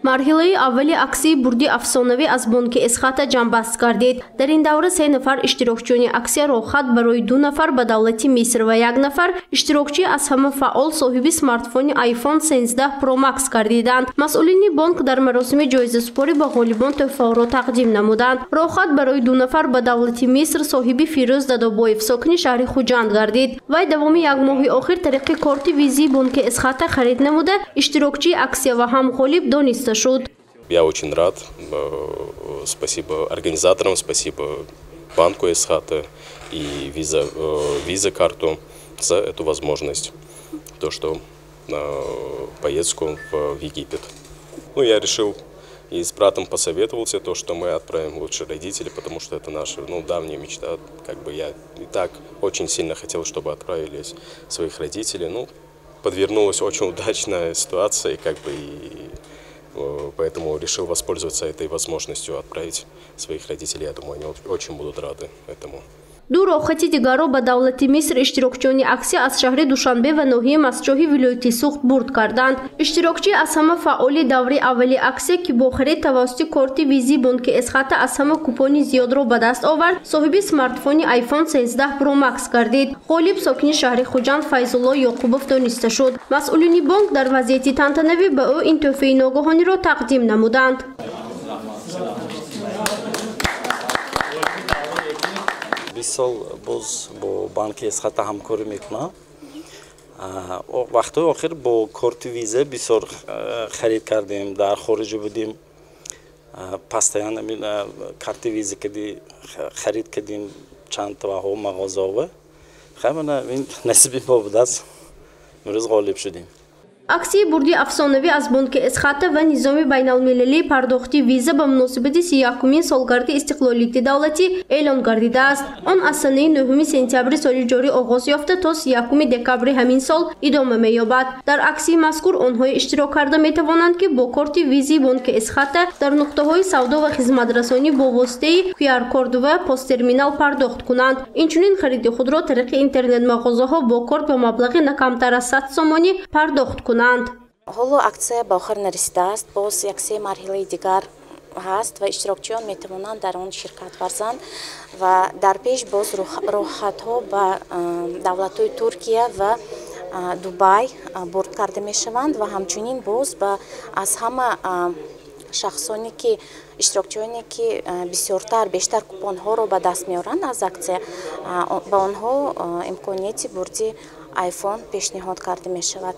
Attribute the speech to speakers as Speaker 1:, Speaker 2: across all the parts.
Speaker 1: Марҳилаи аввали аксияи бурди афсонавӣ аз бонки Эсхата ҷамъбаст гардид. Дар ин давра 3 нафар иштирокчиёни аксия роҳхат барои 2 нафар ба давлати Миср ва 1 нафар иштирокчӣ аз ҳама фаъол соҳиби смартфони iPhone 13 Pro Max гардиданд. Масъулини бонк дар маросими ҷоизасупорӣ ба ғолибон тӯҳфаҳоро тақдим намуданд. Роҳхат барои 2 нафар ба давлати Миср соҳиби Фирӯз Дадобоев, сокини шаҳри Хуҷанд гардид. Вай давоми як моҳи охир тариқи корти визии бонки Эсхата харид намуда, иштирокчии аксия ва ҳам ғолиб дониста шуд.
Speaker 2: Я очень рад. Спасибо организаторам, спасибо банку Эсхата и Виза карту за эту возможность, то что поездку в Египет. Ну, я решил и с братом посоветовался, то, что мы отправим лучше родителей, потому что это наша, ну, давняя мечта. Как бы я и так очень сильно хотел, чтобы отправились своих родителей. Ну, подвернулась очень удачная ситуация, и как бы и поэтому решил воспользоваться этой возможностью отправить своих родителей. Я думаю, они очень будут рады этому.
Speaker 1: Ду роҳхати дигарро ба давлати Миср иштирокчиёни аксия аз шаҳри Душанбе ва ноҳияи Мастчоҳи вилояти Суғд бурд карданд. Иштирокчӣ аз ҳама фаъоли даври аввали аксия, ки бо харид тавассути корти визии бонки Эсхата аз ҳама купони зиёдро ба даст овард, соҳиби смартфони iPhone 13 Pro Max гардид. Ғолиб сокини шаҳри Хуҷанд Файзулло Ёқубов дониста шуд. Масъулини бонк дар вазъияти тантанавӣ ба ӯ ин тӯҳфаи ногоҳониро тақдим намуданд.
Speaker 3: 20 сол боз бо банки Эсхата ҳамкорӣ мекунам. Вақтҳои охир бо корти виза бисёр харид кардем, дар хориҷа будем, постоянно карти виза кади харид кардем чанд таваҳо мағозаова. Хай мана ин насиби мо будааст, имрӯз ғолиб шудем.
Speaker 1: Аксияи бурди афсонавӣ аз бонки Эсхата ва низоми байналмилалии пардохти виза ба муносибати 31-умин солгарди истиқлолияти давлатӣ эълон гардидааст. Он аз санаи 9 сентябри соли ҷорӣ оғоз ёфта то 31 декабри ҳамин сол идома меёбад. Дар аксияи мазкур онҳое иштирок карда метавонанд, ки бо корти визии бонки Эсхата дар нуқтаҳои савдо ва хизматрасонӣ бо воситаи QR-код ва посттерминал пардохт кунанд. Инчунин хариди худро тариқи интернет-мағозаҳо бо корт ба маблағи на камтар аз 100 сомонӣ пардохт кунанд.
Speaker 4: Ҳоло аксия ба охир нарасидааст, боз як се марҳилаи дигар ҳаст ва иштирокчиён метавонанд дар он ширкат варзанд ва дар пеш боз роҳхатҳо ба давлатҳои Туркия ва Дубай бурд карда мешаванд ва ҳамчунин боз ба аз ҳама шахсоне ки иштирокчиёне ки бисёртар бештар купонҳоро ба даст меоранд аз аксия, ба онҳо имконияти бурди iPhone пешниҳод карда мешавад.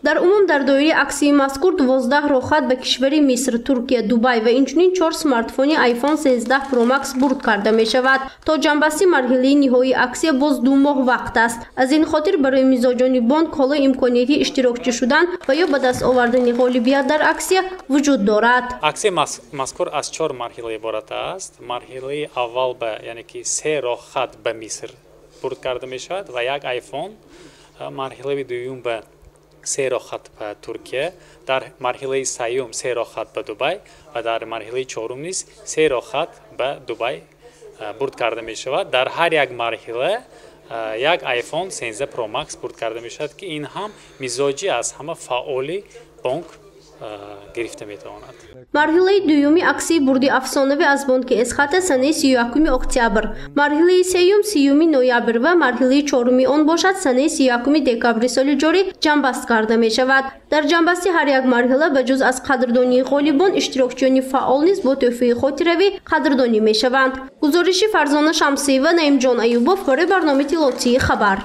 Speaker 1: Дар умум дар доираи аксияи мазкур 12 роҳхат ба кишвари Миср, Туркия, Дубай ва инчунин 4 смартфони iPhone 13 Pro Max бурд карда мешавад. То ҷамъбасти марҳилаи ниҳоии аксия боз 2 моҳ вақт аст. Аз ин хотир барои мизоҷони бонк ҳоло имконияти иштирокчӣ шудан ва ё ба даст овардани ғолибият дар аксия вуҷуд дорад.
Speaker 5: Аксияи мазкур аз 4 марҳила иборат аст. Марҳилаи аввал ба яъне ки 3 роҳхат ба Миср бурд карда мешавад ва як iPhone. Марҳилаи дуюм ба 3 роҳхат ба Туркия, дар марҳилаи сеюм 3 роҳхат ба Дубай ва дар марҳилаи чорум низ 3 роҳхат ба Дубай бурд карда мешавад. Дар ҳар як марҳила як iPhone 13 Pro Max бурд карда мешавад, ки ин ҳам мизоҷи аз ҳама фаъоли бонк гирифта метавонад.
Speaker 1: Марҳилаи дуюми аксияи бурди афсонавӣ аз бонки Эсхата санаи 31 октябр, марҳилаи сеюм 30 ноябр ва марҳилаи чоруми он бошад санаи 31 декабри соли ҷорӣ ҷамъбаст карда мешавад. Дар ҷамъбасти ҳар як марҳила ба ҷуз аз қадрдонии ғолибон иштирокчиёни фаъол низ бо тӯҳфаи хотиравӣ қадрдонӣ мешаванд. Гузориши Фарзона Шамсиева, Наимҷон Аюбов барои барномаи Тиллотии хабар.